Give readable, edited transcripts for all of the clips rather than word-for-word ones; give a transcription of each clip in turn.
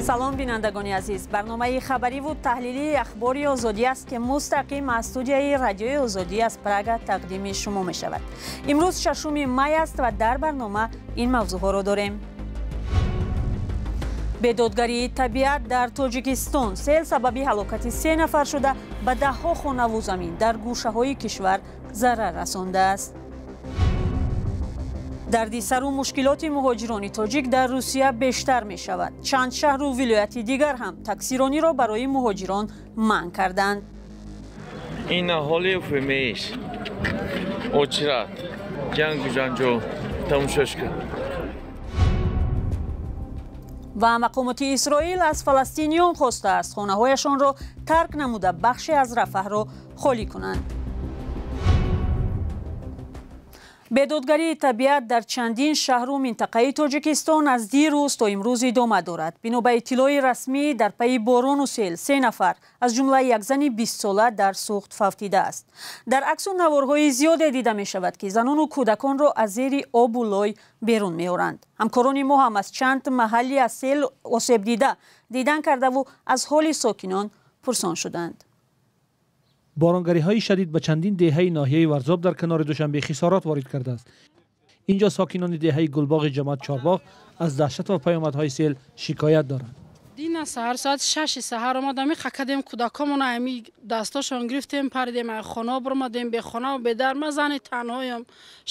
Салом, бинандагони азиз. Барномаи хабариву таҳлилии Ахбори Озодӣ аст, ки мустақим аз студияи Радиои Озодӣ аз Прага тақдими шумо мешавад. Имрӯз 6 май аст ва дар барнома ин мавзӯъҳоро дорем: бедодгарии табиат дар Тоҷикистон, сел сабаби ҳалокати се нафар шуда, ба даҳҳо хонаву замин дар гӯшаҳои кишвар зарар расондааст. Дардисару мушкилоти муҳоҷирони тоҷик дар Русия бештар мешавад. Чанд шаҳру вилояти дигар ҳам таксирониро барои муҳоҷирон манъ карданд. Ин аҳоли ФМС очрат ҷангу ҷанҷол тамошош кард. Ва мақомоти Исроил аз фаластиниён хостааст, хонаҳояшонро тарк намуда, бахше аз Рафаҳро холӣ кунанд. Бедодгарии табиат дар чандин шаҳру минтақаи Тоҷикистон аз дирӯз то имрӯз идома дорад. Бино ба иттилои расмӣ, дар пайи борону сел се нафар, аз ҷумла як зани 20сола, дар сӯхт фавтидааст. Дар аксу наворҳои зиёде дида мешавад, ки занону кӯдаконро аз зери обу лой берун меоранд. Ҳамкорони мо ҳам аз чанд маҳалли аз сел осебдида дидан кардаву аз ҳоли сокинон пурсон шуданд. Боронгариҳои шадид ба чандин деҳаи ноҳияи Варзоб дар канори Душанбе хисорот ворид кардааст. Инҷо сокинони деҳаи Гулбоғи ҷамоат Чорбоғ аз даҳшат ва паёмадҳои сел шикоят доранд. Дина саҳар соати 6-и саҳар омадам, қакадем кӯдакомона, ами дастошон гирифтем, паридем, ай хона биромадем, бехонаву бедар. Ман зани танҳоям,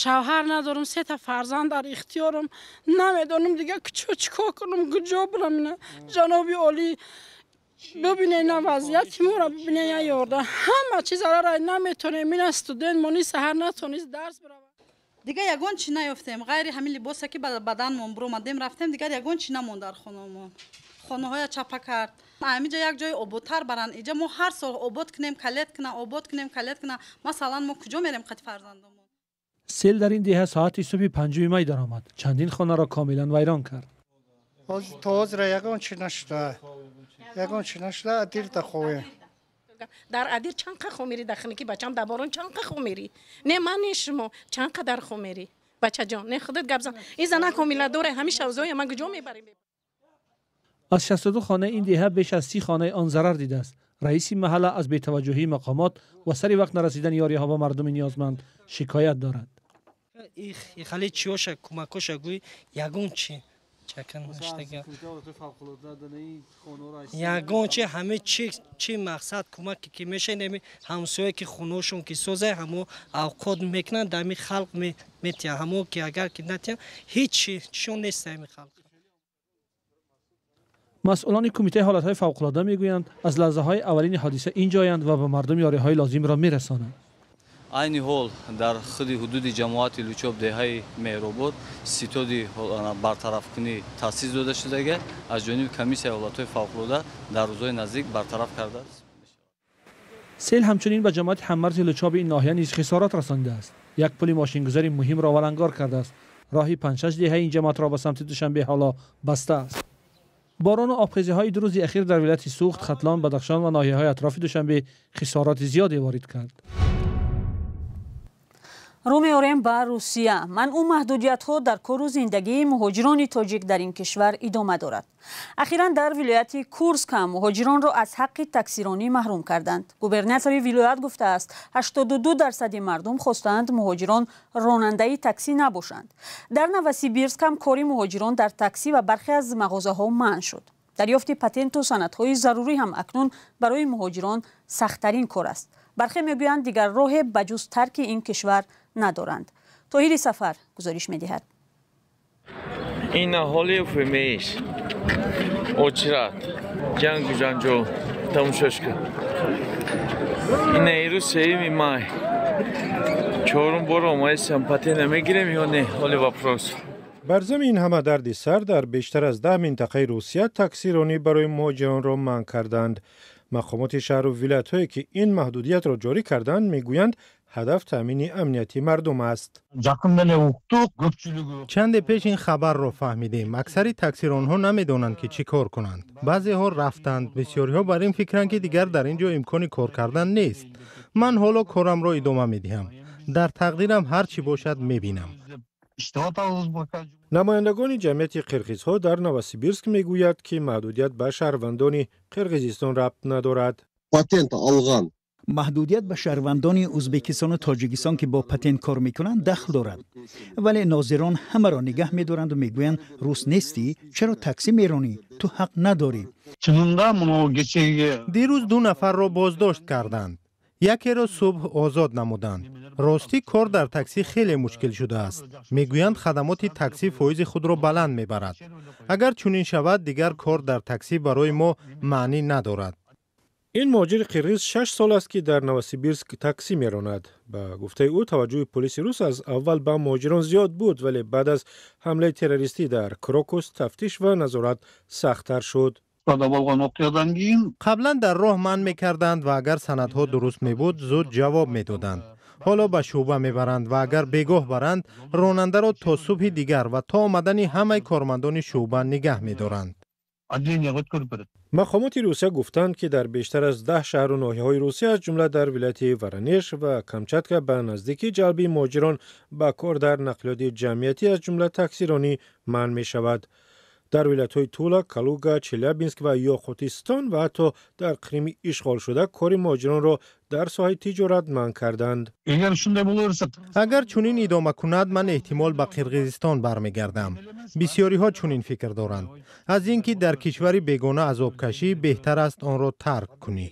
шавҳар надорам, сета фарзанд дар ихтиёрам. Намедонам дига куҷо, чӣ кор кунам, куҷо бирам. Ина, ҷаноби олӣ, бибинед, ина вазъияти моро бибинед, я ёрда. Ҳама чиз зарар, наметонем. Ина студент мони, саҳар натонист дарс биравад. Дигар ягон чӣ наёфтем, ғайри ҳамин либосе, ки ба баданмон биромадем, рафтем. Дигар ягон чӣ намонд дар хонамон. Хонаҳоя чапа кард. Ҳамиҷа як ҷои ободтар баранд. Иҷа мо ҳар сол обод кунем, калет кунам, обод кунем, калет кунам. Масалан, мо куҷо мерем қати фарзандомон? Сел дар ин деҳа соати субҳи 5 май даромад, чандин хонаро комилан вайрон кард. То ҳозира ягон чӣ нашуда, ягон чӣ нашуда. Адирда ховем. Дар адир чанд қа хо мери? Дар хунукӣ, бачам, дар борон чанд қа хо мери? Не, ман, не, шумо чанд қадар хо мери, бачаҷон? Не, худат гап зан. Ин занак ҳомиладоре, ҳамин шавзоя ман куҷо мебарем? Аз 62 хонаи ин деҳа беш аз 30 хонаи он зарар дидааст. Раиси маҳалла аз бетаваҷҷӯҳии мақомот ва сари вақт нарасидани ёриҳо ба мардуми ниёзманд шикоят дорад. Хали чиёша, кӯмакоша гӯй, ягон чи чакан наштага, ягон чи. Ҳаме чи чи мақсад кӯмаке ки меша, неми ҳамсоя ки хуношон ки соза, ҳамо авқот мекунанд, ами халқ метиҳанд. Ҳамо ки агар ки натиҳанд, ҳеҷ чишон нест ами халқ. Масъулони Кумитаи ҳолатҳои фавқулода мегӯянд, аз лаҳзаҳои аввалини ҳодиса инҷоянд ва ба мардум ёриҳои лозимро мерасонанд. Айни ҳол дар худи ҳудуди ҷамоати Лучоб, деҳаи Меҳробод, ситоди бартарафкунӣ таъсис дода шудага аз ҷониби Комиссияи ҳолатҳои фавқулода, дар рӯзҳои наздик бартараф кардааст. Сел ҳамчунин ба ҷамоати ҳаммарзи Лучоби ин ноҳия низ хисорот расонидааст. Як пули мошингузари муҳимро валангор кардааст. Роҳи панҷшаш деҳаи ин ҷамоатро ба самти Душанбе ҳоло баста аст. Борону обхезиҳои 2 рӯзи ахир дар вилояти Суғд, Хатлон, Бадахшон ва ноҳияҳои атрофи Душанбе хисороти зиёде ворид кард. Рӯ меорем ба Русия. Манъу маҳдудиятҳо дар кору зиндагии муҳоҷирони тоҷик дар ин кишвар идома дорад. Ахиран дар вилояти Курск ҳам муҳоҷиронро аз ҳаққи таксиронӣ маҳрум карданд. Губернатори вилоят гуфтааст, 82 дарсади мардум хостаанд муҳоҷирон ронандаи таксӣ набошанд. Дар Новосибирск ҳам кори муҳоҷирон дар таксӣ ва бархе аз мағозаҳо манъ шуд. Дарёфти патенту санадҳои зарурӣ ҳам акнун барои муҳоҷирон сахттарин кор аст. Бархе мегӯянд, дигар роҳе ба ҷуз тарки ин кишвар надоранд. Тоҳири Сафар гузориш медиҳад. Ин аҳоли ФМС очрат ҷангу ҷанҷол тамошош кард. Ина ирӯз 3 май, чорум бор омаисам. Патент намегирем ё не, ҳоли вопрос. Бар замин ҳама дарди сар. Дар бештар аз 10 минтақаи Русия таксиронӣ барои муҳоҷиронро манъ карданд. Мақомоти шаҳру вилоятҳое, ки ин маҳдудиятро ҷорӣ карданд, мегӯянд, ҳадаф таъмини амнияти мардум аст. Чанде пеш ин хабарро фаҳмидем. Аксари таксиронҳо намедонанд, ки чӣ кор кунанд. Баъзеҳо рафтанд, бисёриҳо бар ин фикранд, ки дигар дар ин ҷо имкони кор кардан нест. Ман ҳоло корамро идома медиҳам. Дар тақдирам ҳар чӣ бошад, мебинам. Намояндагони ҷамъияти қирғизҳо дар Новосибирск мегӯяд, ки маҳдудият ба шаҳрвандони Қирғизистон рабт надорад. Патент алған Маҳдудият ба шаҳрвандони Ӯзбекистону Тоҷикистон, ки бо патент кор мекунанд, дахл дорад. Вале нозирон ҳамаро нигаҳ медоранду мегӯянд: рус нестӣ, чаро таксӣ меронӣ, ту ҳақ надорӣ. Дирӯз 2 нафарро боздошт карданд, якеро субҳ озод намуданд. Ростӣ, кор дар таксӣ хеле мушкил шудааст. Мегӯянд, хадамоти таксӣ фоизи худро баланд мебарад. Агар чунин шавад, дигар кор дар таксӣ барои мо маънӣ надорад. Ин муҳоҷири қирғиз 6 сол аст, ки дар Новосибирск таксӣ меронад. Ба гуфтаи ӯ, таваҷҷӯҳи полиси рус аз аввал ба муҳоҷирон зиёд буд, вале баъд аз ҳамлаи террористӣ дар Крокус тафтиш ва назорат сахттар шуд. Қаблан дар роҳ манъ мекарданд ва агар санадҳо дуруст мебуд, зуд ҷавоб медоданд. Ҳоло ба шӯъба мебаранд ва агар бегоҳ баранд, ронандаро то субҳи дигар ва то омадани ҳамаи кормандони шӯъба нигаҳ медоранд. Мақомоти Русия гуфтанд, ки дар бештар аз 10 шаҳру ноҳияҳои Русия, аз ҷумла дар вилояти Воронеж ва Камчатка, ба наздикӣ ҷалби муҳоҷирон ба кор дар нақлиёти ҷамъиятӣ, аз ҷумла таксиронӣ, манъ мешавад. Дар вилоятҳои Тула, Калуга, Челябинск ва Ёқутистон ва ҳатто дар Қрими ишғолшуда кори муҳоҷиронро дар соҳаи тиҷорат манъ карданд. Агар чунин идома кунад, ман эҳтимол ба Қирғизистон бармегардам. Бисёриҳо чунин фикр доранд. Аз ин ки дар кишвари бегона азобкашӣ, беҳтар аст онро тарк кунӣ.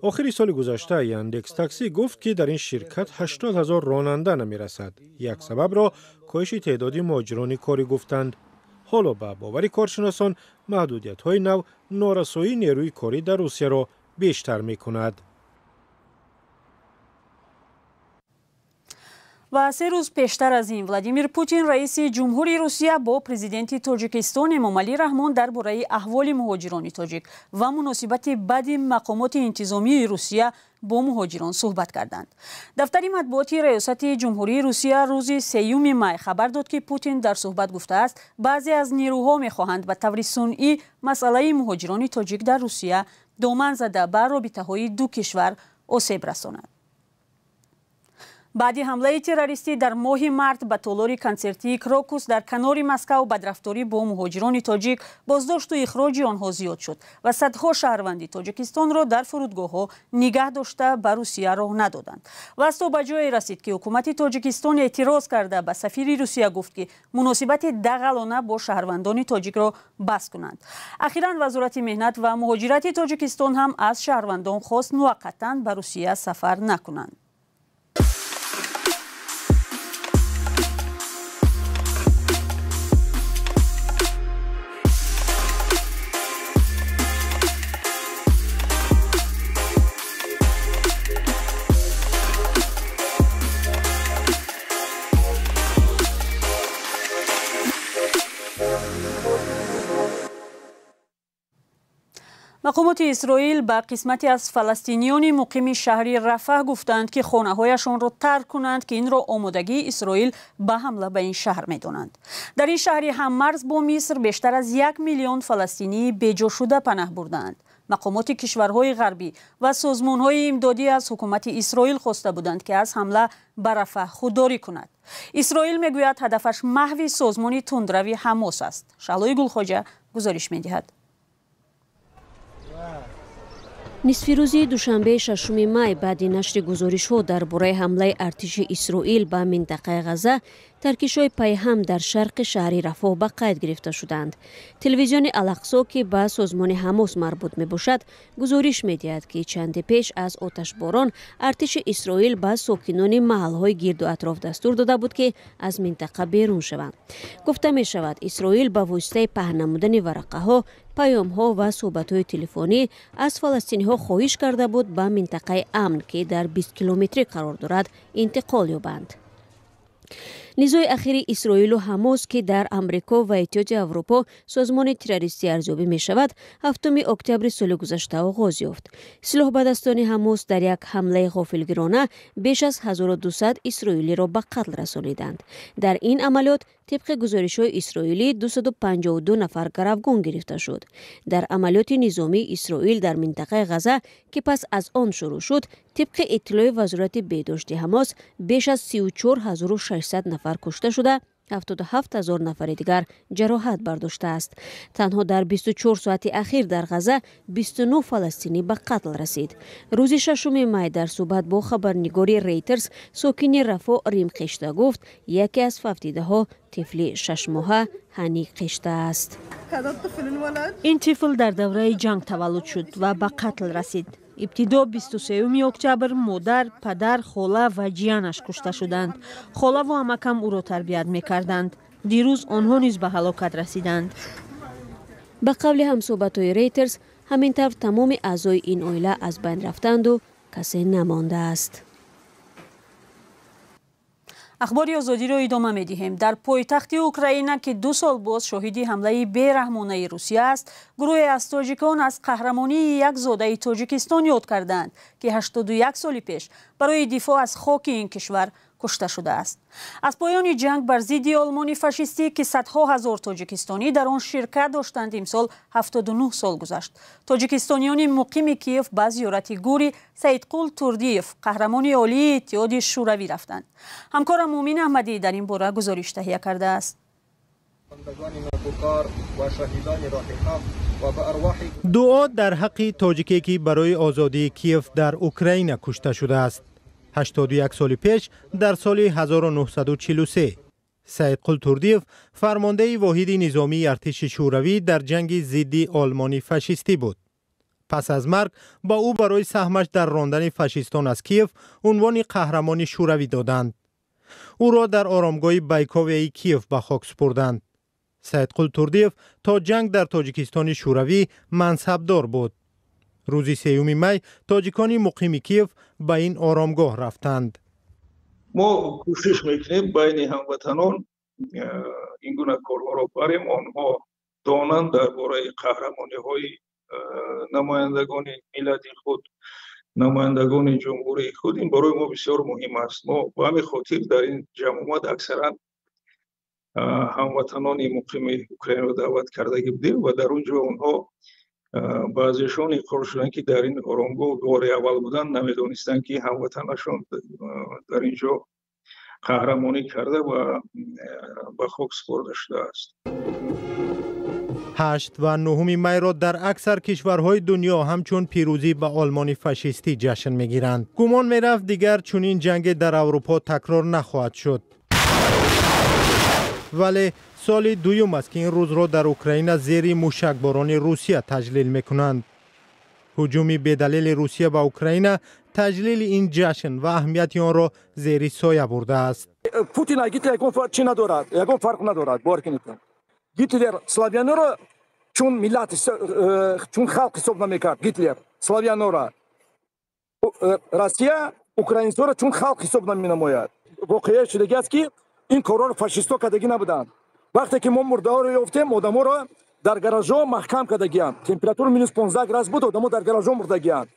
Охири соли гузашта Яндекс Такси гуфт, ки дар ин ширкат 80 ҳазор ронанда намерасад. Як сабабро коҳиши теъдоди муҳоҷирони корӣ гуфтанд. Ҳоло ба бовари коршиносон, маҳдудиятҳои нав норасоии нерӯи корӣ дар Русияро бештар мекунад. Ва 3 рӯз пештар аз ин Владимир Путин, раиси ҷумҳури Русия, бо президенти Тоҷикистон Эмомалӣ Раҳмон дар бораи аҳволи муҳоҷирони тоҷик ва муносибати бади мақомоти интизомии Русия бо муҳоҷирон суҳбат карданд. Дафтари матбуоти раёсати ҷумҳурии Русия рӯзи 3 май хабар дод, ки Путин дар суҳбат гуфтааст, баъзе аз нерӯҳо мехоҳанд ба таври сунъӣ масъалаи муҳоҷирони тоҷик дар Русия доман зада ба робитаҳои ду кишвар осеб расонад. Баъди ҳамлаи террористӣ дар моҳи март ба толори консертии Крокус дар канори Москав, бадрафторӣ бо муҳоҷирони тоҷик, боздошту ихроҷи онҳо зиёд шуд ва садҳо шаҳрванди Тоҷикистонро дар фурудгоҳҳо нигаҳ дошта ба Русия роҳ надоданд. Вазъ ба ҷое расид, ки ҳукумати Тоҷикистон эътироз карда ба сафири Русия гуфт, ки муносибати дағалона бо шаҳрвандони тоҷикро бас кунанд. Ахиран Вазорати меҳнат ва муҳоҷирати Тоҷикистон ҳам аз шаҳрвандон хост муваққатан ба Русия сафар накунанд. Мақомоти Исроил ба қисмате аз фаластиниёни муқими шаҳри Рафаҳ гуфтанд, ки хонаҳояшонро тарк кунанд, ки инро омодагии Исроил ба ҳамла ба ин шаҳр медонанд. Дар ин шаҳри ҳаммарз бо Миср бештар аз 1 миллион фаластинии беҷошуда панаҳ бурдаанд. Мақомоти кишварҳои ғарбӣ ва созмонҳои имдодӣ аз ҳукумати Исроил хоста буданд, ки аз ҳамла ба Рафаҳ худдорӣ кунад. Исроил мегӯяд, ҳадафаш маҳви созмони тундрави Ҳамос аст. Шаҳлои Гулхоҷа гузориш медиҳад. Нисфи рӯзи душанбеи 6 май баъди нашри гузоришҳо дар бораи ҳамлаи артиши Исроил ба минтақаи Ғаза, таркишҳои пайҳам дар шарқи шаҳри Рафоҳ ба қайд гирифта шуданд. Телевизиони Алақсо, ки ба созмони Ҳамос марбут мебошад, гузориш медиҳад, ки чанде пеш аз оташборон артиши Исроил ба сокинони маҳалҳои гирду атроф дастур дода буд, ки аз минтақа берун шаванд. Гуфта мешавад, Исроил ба воситаи паҳн намудани варақаҳо, паёмҳо ва суҳбатҳои телефонӣ аз фаластиниҳо хоҳиш карда буд ба минтақаи амн, ки дар 20 километрӣ қарор дорад, интиқол ёбанд. Низои ахири Исроилу Ҳамос, ки дар Амрико ва Иттиҳоди Аврупо созмони террористӣ арзёбӣ мешавад, 7 октябри соли гузашта оғоз ёфт. Силоҳбадастони Ҳамос дар як ҳамлаи ғофилгирона беш аз 1200 исроилиро ба қатл расониданд. Дар ин амалиёт Тибқи гузоришҳои исроилӣ, 252 нафар гаравгон гирифта шуд. Дар амалиёти низомии Исроил дар минтақаи Ғаза, ки пас аз он шурӯъ шуд, тибқи иттилои Вазорати беҳдошти Ҳамос, беш аз 34 600 нафар кушта шуда, 77 ҳазор нафари дигар ҷароҳат бардоштааст. Танҳо дар 24 соати ахир дар Ғаза 29 фаластинӣ ба қатл расид. Рӯзи 6 май дар суҳбат бо хабарнигори Рейтерс сокини Рафо Рим Қишта гуфт, яке аз фавтидаҳо тифли 6-моҳа Ҳани Қишта аст. Ин тифл дар давраи ҷанг таваллуд шуд ва ба қатл расид. Ибтидо 23 октябр модар, падар, хола ва ҷиянаш кушта шуданд. Холаву амакам ӯро тарбият мекарданд. Дирӯз онҳо низ ба ҳалокат расиданд. Ба қавли ҳамсӯҳбатҳои Рейтерс, ҳамин тавр тамоми аъзои ин оила аз байн рафтанду касе намондааст. Ахбори Озодиро идома медиҳем. Дар пойтахти Украина, ки 2 сол боз шоҳиди ҳамлаи бераҳмонаи Русия аст, гурӯҳе аз тоҷикон аз қаҳрамонии як зодаи Тоҷикистон ёд карданд, ки 81 соли пеш барои дифоъ аз хоки ин кишвар кушта шудааст. Аз поёни ҷанг бар зидди Олмони фашистӣ, ки садҳо ҳазор тоҷикистонӣ дар он ширкат доштанд, имсол 79 сол гузашт. Тоҷикистониёни муқими Киев ба зиёрати гӯри Саидқул Турдиев, қаҳрамони олии Иттиҳоди Шӯравӣ, рафтанд. Ҳамкорам Муъмин Аҳмадӣ дар ин бора гузориш таҳия кардааст. Дуо дар ҳаққи тоҷике, ки барои озодии Киев дар Украина кушта шудааст. 81 соли пеш, дар соли 1943, Саидқул Турдиев фармондаи воҳиди низомии артиши Шӯравӣ дар ҷанги зидди Олмони фашистӣ буд. Пас аз марг ба ӯ барои саҳмаш дар рондани фашистон аз Киев унвони Қаҳрамони Шӯравӣ доданд. Ӯро дар оромгоҳи Байковияи Киев ба хок супурданд. Саидқул Турдиев то ҷанг дар Тоҷикистони Шӯравӣ мансабдор буд. Рӯзи 3 май тоҷикони муқими Киев ба ин оромгоҳ рафтанд. Мо кӯшиш мекунем байни ҳамватанон ин гуна корҳоро барем, онҳо донанд дар бораи қаҳрамониҳои намояндагони миллати худ, намояндагони ҷумҳурии худ. Ин барои мо бисёр муҳим аст. Мо ба ҳамин хотир дар ин ҷамъомад аксаран ҳамватанони муқими Украинаро даъват кардагӣ будем ва дар он ҷо онҳо баъзешон иқрор шуданд, ки дар ин оромгоҳ бори аввал буданд, намедонистанд, ки ҳамватанашон дар ин ҷо қаҳрамонӣ карда ва ба хок супорда шудааст. 8 ва 9 майро дар аксар кишварҳои дунё ҳамчун пирӯзӣ ба Олмони фашистӣ ҷашн мегиранд. Гумон мерафт, дигар чунин ҷанге дар Аврупо такрор нахоҳад шуд, вале соли дуюм аст, ки ин рӯзро дар Украина зери мушакборони Русия таҷлил мекунанд. Ҳуҷуми бедалели Русия ба Украина таҷлили ин ҷашн ва аҳамияти онро зери соя бурдааст. Путин ай Гитлер ягон чӣ надорад, ягон фарқ надорад, бовар кунед. Гитлер славяноро чун миллат, чун халқ ҳисоб намекард. Гитлер славяноро, Россия украинсоро чун халқ ҳисоб наменамояд. Воқеа шудагӣ аст, ки ин корҳоро фашистҳо кардагӣ набуданд. Вақте ки мо мурдаҳоро ёфтем, одаморо дар гаражҳо маҳкам кардагианд. Температура минус 15 градус буд, одамо дар гаражҳо мурдагианд.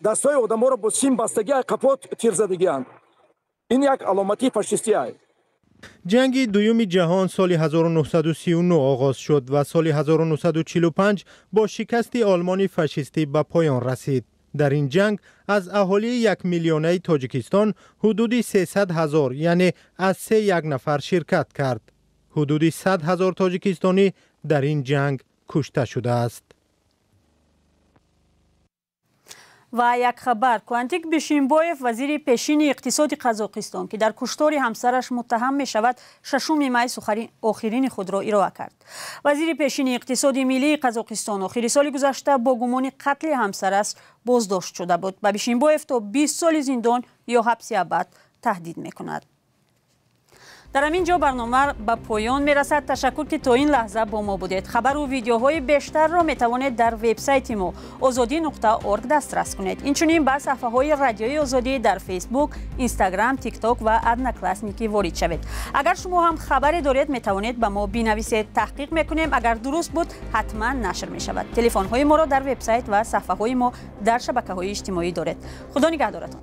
Дастҳои одаморо бо сим бастагӣ, қафо тир задагианд. Ин як аломати фашистия. Ҷанги дуюми ҷаҳон соли 1939 оғоз шуд ва соли 1945 бо шикасти Олмони фашистӣ ба поён расид. Дар ин ҷанг аз аҳолии якмиллионаи Тоҷикистон ҳудуди 300 ҳазор, яъне аз се як нафар, ширкат кард. Ҳудуди 100 ҳазор тоҷикистонӣ дар ин ҷанг кушта шудааст. Ва як хабар: Куантик Бишимбоев, вазири пешини иқтисоди Қазоқистон, ки дар куштори ҳамсараш муттаҳам мешавад, 6 май сухани охирини худро ироа кард. Вазири пешини иқтисоди миллии Қазоқистон охири соли гузашта бо гумони қатли ҳамсараш боздошт шуда буд. Ба Бишимбоев то 20 соли зиндон ё ҳабси абад таҳдид мекунад. Дар ҳамин ҷо барнома ба поён мерасад. Ташаккур, ки то ин лаҳза бо мо будед. Хабару видеоҳои бештарро метавонед дар вебсайти мо озодӣ.орг дастрас кунед. Инчунин ба саҳфаҳои Радиои Озодӣ дар Фейсбук, Инстаграм, Тикток ва Одноклассники ворид шавед. Агар шумо ҳам хабаре доред, метавонед ба мо бинависед. Таҳқиқ мекунем, агар дуруст буд, ҳатман нашр мешавад. Телефонҳои моро дар вебсайт ва саҳфаҳои мо дар шабакаҳои иҷтимоӣ доред. Худо нигаҳдоратон.